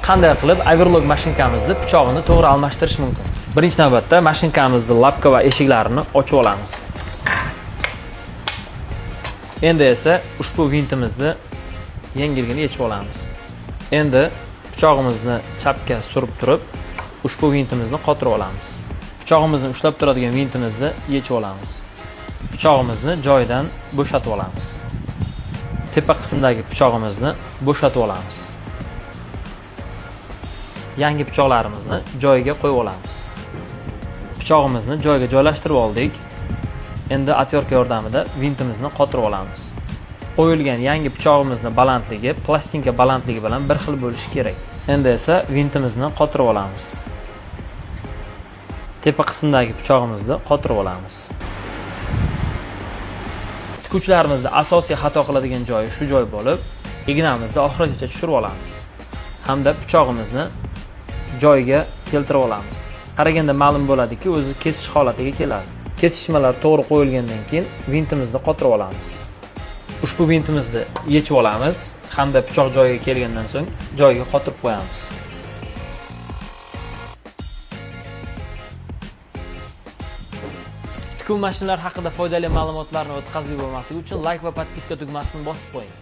Qanday qilib overlock mashinkamizni pichog'ini to'g'ri almashtirish mumkin? Birinchi navbatda mashinkamizni lapka va eshiklarini ochib olamiz. Endi esa ushbu vintimizni yengilgina yechib olamiz. Endi pichog'imizni chapga surib turib, ushbu vintimizni qotirib olamiz. Pichog'imizni ushlab turadigan vintimizni yechib olamiz. Pichog'imizni joyidan bo'shatib olamiz. Tepa qismdagi pichog'imizni bo'shatib olamiz. Yangi pichoqlarimizni joyiga qo'yib olamiz. Pichog'imizni joyiga joylashtirib oldik. Endi отвертка yordamida vintimizni qotirib olamiz. Qo'yilgan yangi pichog'imizni balandligi plastinka balandligi bilan bir xil bo'lishi kerak. Endi esa vintimizni qotirib olamiz. Tepa qismdagi pichog'imizni qotirib olamiz. Tikuvchilarimizda asosiy xato qiladigan joyi shu joy bo'lib, ignamizni oxirigacha tushirib olamiz hamda pichog'imizni joyiga keltirib olamiz. Qaraganda ma'lum bo'ladiki, o'zi kesish holatiga keladi. Kesishmalar to'g'ri qo'yilgandan keyin vintimizni qotirib olamiz. Ushbu vintimizni yechib olamiz hamda pichoq joyiga kelgandan so'ng joyiga qotirib qo'yamiz. Tikuv mashinalari haqida foydali ma'lumotlarni o'tkazib yubormaslik uchun like va podpiska tugmasini bosib qo'ying.